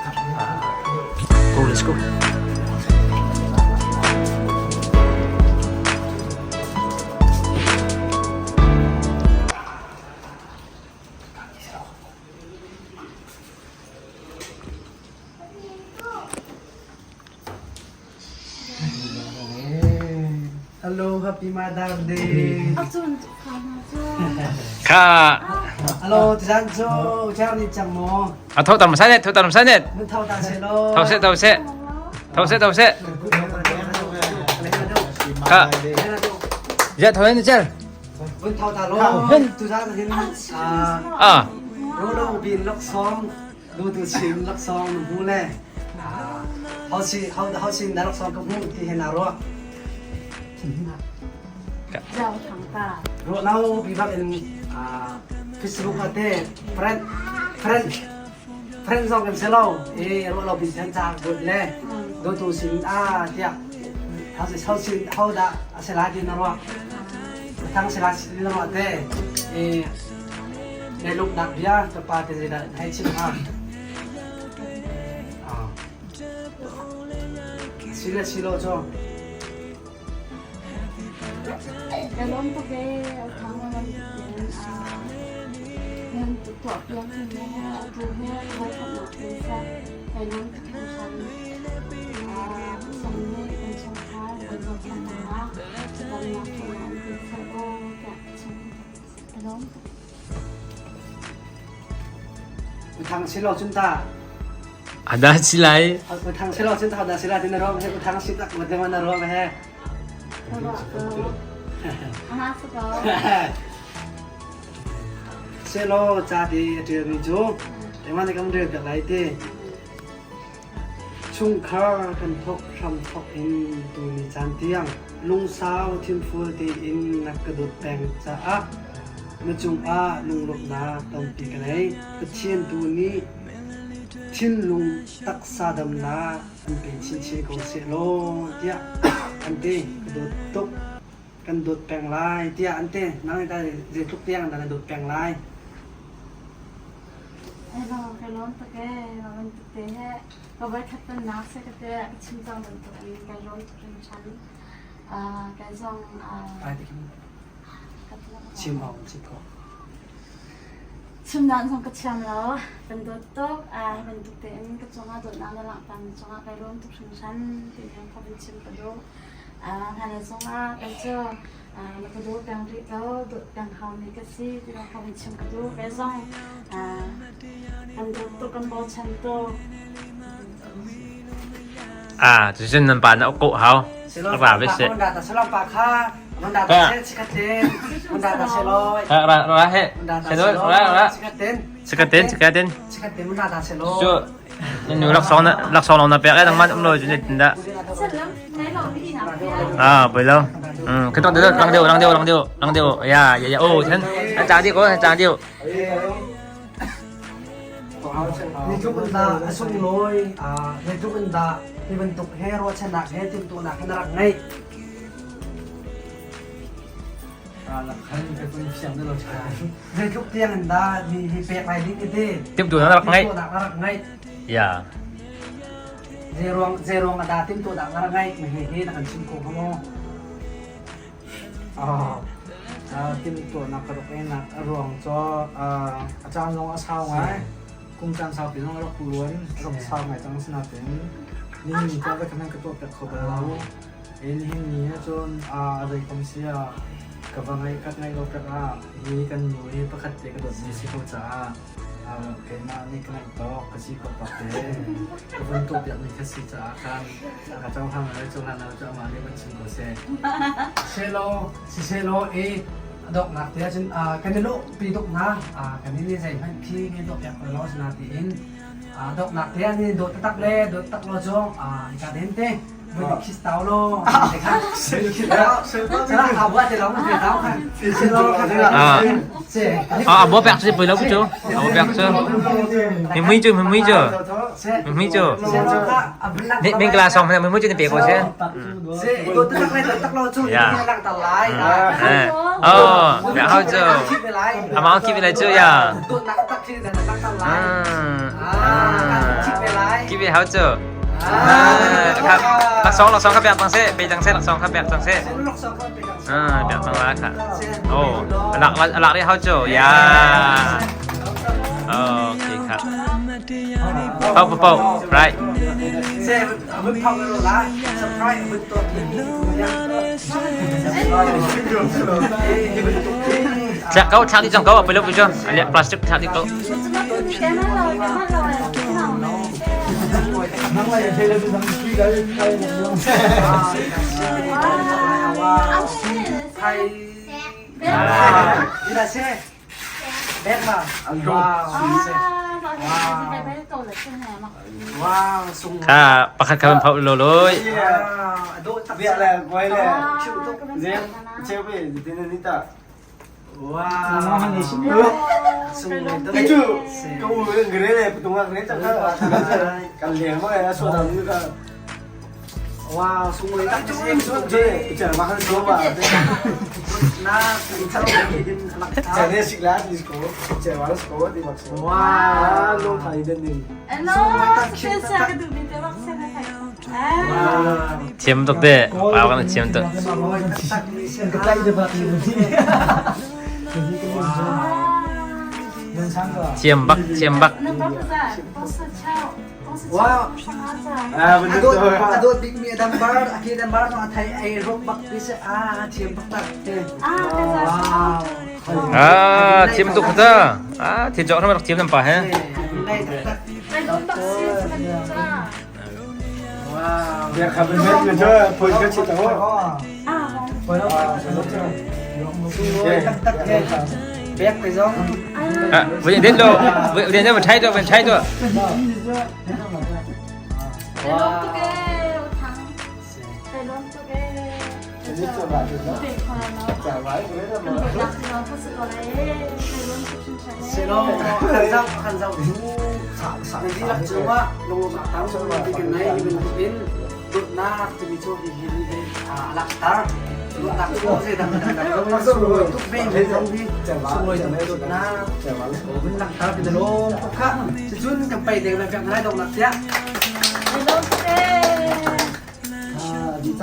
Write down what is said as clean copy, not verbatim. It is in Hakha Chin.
Go, let's go. Hello, happy Mother's Day. Kha. Hello, tizan cu chang ni cang maw? A tho tam sa net, tho tam sa net. Mun tho ta se lo. Tho se, tho se. Tho se, tho se. Kha. Ja tho hen chel. Mun tho ta lo. Tuzan hin Ah. Ro lo bin lok song. Lu tu chim laksawng na hmu le ho si ho ho sin na laksawng ka hmu ti he na ruah. Ruah lo bi bak in Facebook ah te friend friend friend zong kan si lo e ruah lo bin then ca good le do tu sin a tiah ho si ho sin ho dah a si lai ti na ruah thang si lai si na ruah te e Na lungnak bia ka pa te zeidah na hei chim hnga? Si le si lo cu. Ka lawm tuk ee, a thang na nan nan tuah piak mi he atu he voi khatnak in seh kai lawm tuk hringhran. Sam nih kan chungkhar kan zohkhenhnak ah damnak thawngah an kan ser aw tiah chim. Uthang si lo cun ta. Ada si lai. Uthang si lo cun ta da si lai tin rom he uthang si tak ma te na rom he. Selo ca ti a ṭial mi cu engmah nih kan rel piak lai ti. Chungkhar kan thawk hramthawk in tuni caan tiang lungsau thinfual tein na ka dawt peng caah na cungah lunglawmhnak tampi ka ngei. Pathian tu nih thinlung taksa damnak an pe chinchin ko sehlaw tiah an ti. Ka dawt tuk. Kan dawt peng lai tiah an ti. Nang nih tah zeitluk tiang dah na dawt peng lai? Hello, ka lawm tuk ee. Mah bantuk te he ka voikhat tonnak si ka te ka chim cang bantuk in kai lawm tuk hringhran. Kai zong Chim awk si ko. Chim dan zong ka thiam lo. Kan dawt tuk. Hi bantuk tein ka cungah dawtnak na langhter mi cungah kai lawm tuk hringhran ti in ka vun chim ka duh. Hmailei zongah kei cu na ka duh peng rih ko, duh peng haumi ka si ti zong kha vun chim ka duh. Kei zong kan dawt tuk, kan bochan tuk. Ah, cucun nan pa na uk hau. Ra ve se. Ra ra he. Ra ra. Sikaten, sikaten. Cu Nu laksawng na laksawng lawng na pek eh nangmah um lo cu zeitin dah? Ah, poi lo. Cái tong deuh lang deuh lang deuh lang deuh lang deuh. Ya ya ya. Oh, then chang deuh ko, chang deuh. Ni tluk in dah a sunglawi, ni tluk in dah hi bantuk he ruahchannak he timhtuahnak he na rak ngeih. Zeitluk tiang in dah mi hi pek lai ding ti. Timhtuahnak na rak ngeih. Timhtuahnak na rak ngeih. Ya. Zei ruang zei ruang ah dah timhtuahnak na rak ngeih mi hi hi na kan chim kho hnga maw? Timhtuahnak ka rak ngeihnak a ruang cu a caan zong a sau ngai. Kum caan saupi zong a rak luan, a rak sau ngai cang asinain nihin tiang ka kan ka tuah piak kho bal lo. Nihin ni ahcun a zeikom si ah ka va ngaih ka ngaih lo pek ah hi kan nu hi pakhat te ka dawtmi si ko caah keimah nih ka ngaih tawk ka si khawh tawk te ka vun tuah piakmi ka si caah khan ka cohlang le cohlan lo cu amah nih van chim ko seh. Selaw siselaw i a donghnak te ahcun kan i lawhpi tuk hna kan i zeihmanh khi kan tuah piak ko lo asina tiin donghnak te ah ni dawt taktak le dawt tak lo cu hika den te Ah, bo pek si pui lo cu. Abo pek cu. Mi mui cu, mi mui cu. Mi mui cu. Min kla song mi mui cu ni pe ko se. Ya. Oh, ya hao cu. Amang ki lai cu ya. Give it how to. ลักสองลักสองข้าแบกตังเซ่ไปตังเซ่ลักสองข้าแบกตังเซ่อ่าแบกตังละค่ะโอ้หลักหลักได้ how to ยาโอเคครับเป้าเป้า right เซ่มึงพังเลยละเซอร์ไพรส์มึงตัวที่ ฉากเขาฉากที่จังเขาไปลบไปจ้ะอันนี้พลาสติกฉากที่เขา ไทยนี่ละเซ่แบกมาว้าวว้าวสูง ค่ะประคัดคำเผาโลเลย เรียกแล้วไว้แล้วเรียกเชฟเดี๋ยวนี้ตา ว้าวสูง ไอ้จูก็อูเกรเลยตุงเกรจังก็กันเลี้ยงมาไงส่วนนั้นก็ ว้าวสูงเลยตั้ง จู เซ่ ส่วนเจ๊จะมาขั้นตัวว่า น่าสูงเท่าไหร่ จะเนี่ยสิลาดิสโก้จะว่าสโก้ดีมากว้าวลงไทยเด่นหนึ่ง เทียมตกเด้ปาวกันเทียมตก เทียมบักเทียมบัก ว้าว อ่ามัน อ ดู โดอโดบิ๊กมีดัมบาร์อาคีดัมบาร์ต้องไทยไอรบบักดิเซอาเทียมบักตักเว้าว อ่าเทียมตกเด้ออ่าเทียมจอกทำไมเทียมน้ำปลาฮะ ได้ตักว้าว เนี่ยครับเป็นเม็ดเลยเจ้าพูดก็ชิดตัว ตักตักเนี่ยแบกไปซ่อง อ่ะเวียนเด่นโลเวียนเด่นมันใช้ตัวมันใช้ตัว ว้าว นี่จะมาถึงแล้วจะไว้เลยนะ เซโลขันเจ้าขันเจ้าในที่รักจูว่าลงมาตามสมัยที่กันในเป็นเป็นดุดนาจะมีโชคดีหินหลักตาดุดนักโอ้เสียดังดังดังทุกเบงตรงที่สวยตรงดุดนาเป็นหลักตาเป็นโลกค่ะจะจุนกันไปเด็กแบบแบบไหนตรงหลักเสีย